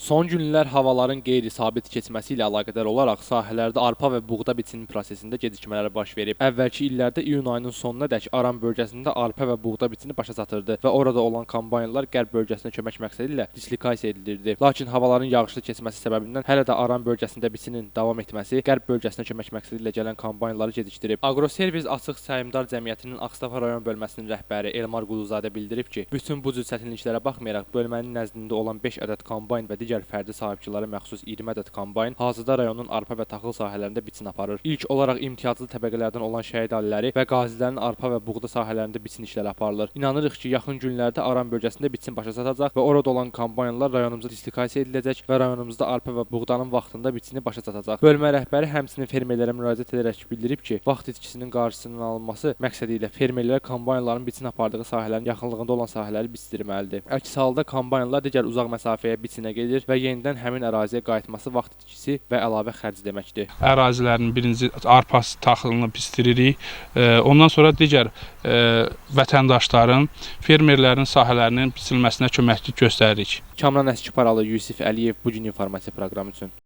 Son günlər havaların qeyri-sabit keçməsi ilə əlaqədar olaraq sahələrdə arpa və buğda biçimi prosesində gecikmələr baş verib. Əvvəlki illərdə iyun ayının sonunadək Aran bölgəsində arpa və buğda biçini başa çatırdı və orada olan kombaynlar qərb bölgəsinə kömək məqsədi ilə dislokasiya edilirdi. Lakin havaların yağışlı keçməsi səbəbindən hələ də Aran bölgəsində biçinin davam etməsi qərb bölgəsinə kömək məqsədi ilə gələn kombaynları gecikdirib. Aqroservis Açıq Səhmdar Cəmiyyətinin Ağstafa rayon bölməsinin rəhbəri Elmar Quluzadə bildirib ki, bütün bu cür çətinliklərə baxmayaraq bölmənin nəzdində olan 5 ədəd kombayn və digər fərdi sahibkarlara məxsus 20 ədəd kombayn hazırda rayonun arpa və taxıl sahələrində biçin aparır. İlk olaraq imtiyazlı təbəqələrdən olan şəhid ailələri və qazilərin arpa və buğda sahələrində biçin işləri aparılır. İnanırıq ki, yaxın günlərdə Aran bölgəsində biçin başa çatacaq və orada olan kombaynlar rayonumuza dislokasiya ediləcək və rayonumuzda arpa və buğdanın vaxtında biçini başa çatacaq. Bölmə rəhbəri həmçinin fermerlərə müraciət edərək bildirib ki, vaxt itkisinin qarşısının alınması məqsədi ilə fermerlər kombaynların biçin apardığı sahələrin yaxınlığında olan sahələri biçdirməlidir. Əks halda kombaynlar digər uzaq məsafəyə biçinə gedir və yenidən həmin əraziyə qayıtması vaxt itkisi və əlavə xərc deməkdir. Ərazilərin birinci arpası taxılını biçdiririk. Ondan sonra digər vətəndaşların, fermerlərin sahələrinin biçilməsinə köməklik göstəririk. Kamran Əskiparalı, Yusif Əliyev, Bu gün informasiya proqramı üçün.